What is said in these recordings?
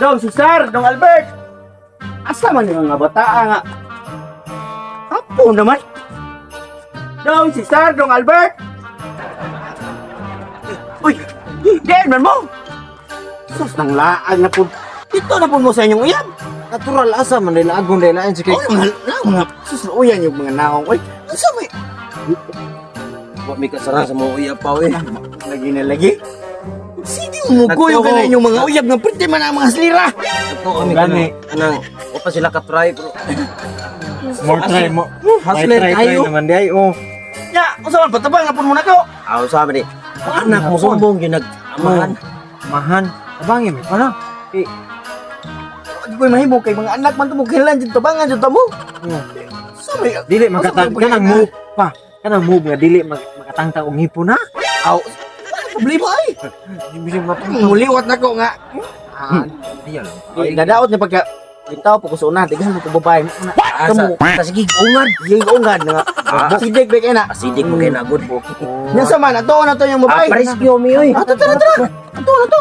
Dong Cesar, Dong Albert. Asa man yung mga bataa nga? Apo naman. Dong Cesar, Dong Albert. Uy, diyan man mo. Sus, nang laag na po. Dito na po mo sa inyong uyab. Natural asa man nila agong nila sige. Oh, mga sus, uyan yung mga naong. Uy, asa may Wa mi kasara sa mga uyab pa eh. Lagi na lagi. Sige, umukuyo ka na inyong mga uyab nga printe man ang mga slira. Ito kami Gani. kanang wa pa sila ka try bro. More try mo. Hustler May try, try kayo. naman di ay oh. Ya, unsa man patabang na po mo na ko. Aw sabi ni. Anak mo sumbong yun nag amahan. Mahan. Abangin mo pala. Di ko mahimo kay mga anak man to mo kailan jud tabangan jud ta mo. Sa may Dili makatang kanang move pa. Kanang move nga dili makatangtang og ngipon ha. Aw, wala problema ay. Di mo Muliwat na ko nga. Ah, Ayaw lang. di, nadaot ni pagka itaw po ko sa una, tigahan mo ko babae. Ah, sa sige ungad. Sige, ungad nga. Sidik ba kay na? Asidik mo kay nagod. Nya sa man ato na to yung Ah, babae. rescue mi oy. Ah, tara tara. Ato na to.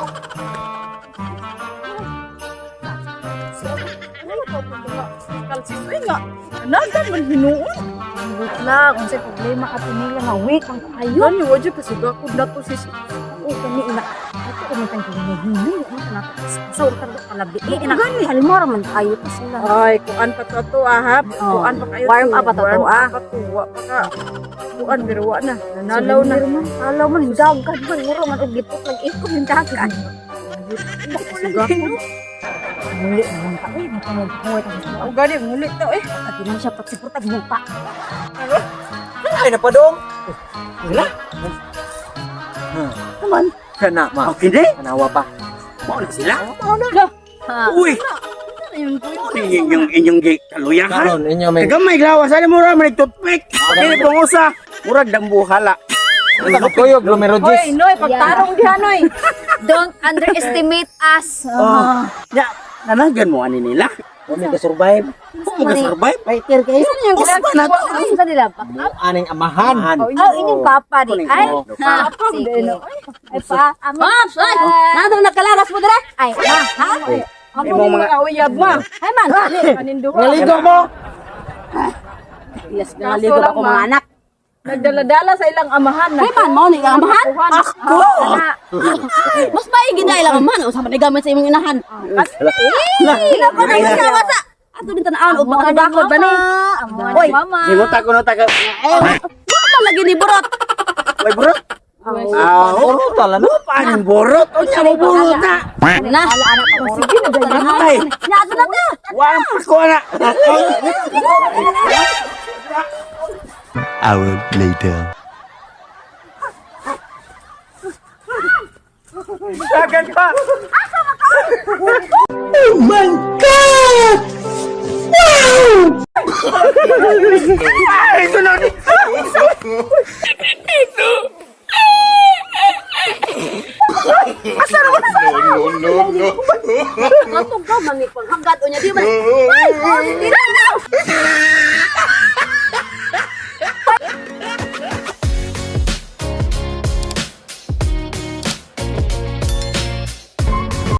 Kalsis uy nga. Anagan man hinuon. Wait lang, unsay problema ato nila nga weak ang kaayo. Gani wa jud kasugakod na to sis. O kani ina. Ato ko man tang hinay man nato. Sa utang kalabi. Eh ina kalma ra man kayo to sila. Ay, kuan pa to to ah ha. Oh. Kuan pa kayo. Warm to. up pa to to, Warm ah. up pa to. Wa pa ka. Kuan pero wa na. Nanalaw na. Alaw man dagat man mura man og gipot lang ikom yung dagat. Kasugakod. Muli naman ta uy, matungod ko ta. O gani muli to eh. Ati man siya pagsuportag mo pa. Ay na pa dong. Naman. Kana ma. Okay di. Kanawa pa. Mao na sila. Ha. Uy, Ayun ko. mao ni inyong inyong kaluyahan. Karon inyo may Tagamay glawas ana mo ra man toothpick. Kini pong usa, murag dambuhala. Kuyog numero Hoy, 10. Noy, pagtarong diha Noy. Don't underestimate us. Oh. Ya, nanagan mo ani nila. wa mi ka survive. Kung mo survive, Fighter kayo. usa na to. Ano sa nila? Mo aning amahan. Oh, inyong papa di. Ay, ha, sige. Ay pa, Paps, ay! Nandang nakalagas mo dire? Ay, ma, ha? Amo ni mga uyab ma. Ay man, Kanin duha. Ngaligo mo. Yes, naligo lang, ako ma. mga anak. Nagdala-dala sa ilang amahan. Ay man, mao ni ilang amahan. Ako. Mas maigi na ilang amahan usa man gamit sa imong inahan. Ila ko na asawa sa ato din tan-awon og makabakod ba ni? Oy, Mama. Simuta ko no taga. Wala lagi ni burot. Way burot. Ah, Oro tala no. paano burot? Unya mo burot na. Na. Sige na dahil. Ay, Nya ato na ta. wang ko na. Hour later. Dagan pa. Oh my God! Wow! Ay, sunod. Katong ka man ni panghagat unya di man. Ay, oh, di na.